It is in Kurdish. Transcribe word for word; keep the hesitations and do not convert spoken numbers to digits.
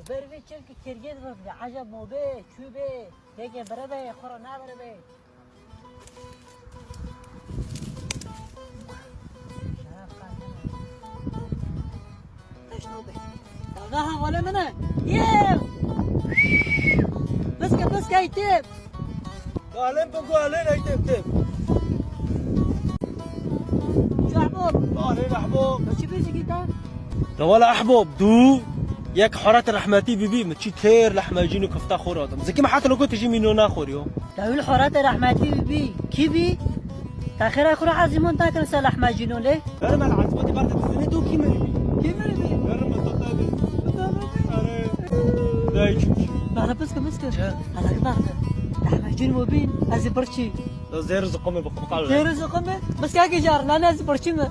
Ber vê çirkî kêrgêz bibî, eceb mo bê, çû bê, yekê bire be, xwe re nabire be. Şeref qazanır. Teşno be. Daha hevale mene. Yew! Piske, piske, ey tip. Alem bi gu alem ey tip tip. Şu ahbab. Alem ahbab. Çi bêjî gîta? De wela ehbob, dû yek horatê rehmetî bibî, min çî têr lehmecîn û kifta xwe radim. Zikî min heta lo ku tijî mîno naxweriyo. Dewil horatê rehmetî bibî, kî bî? Te xêra xwe re ezîmon nakin ser lehmecîno lê? Berim el ezîmon ti berde dizine tu kî min bî? Kî min bî? Berim el tu tabi. Are. Dayı çünkü. Berde piske piske. Çe? Hala ki berde. Lehmecîn mi bî? Ez ê birçî. Zêr ziqime bi xwe. Zêr ziqime? Bes ya ki jar, lan ez birçî mi?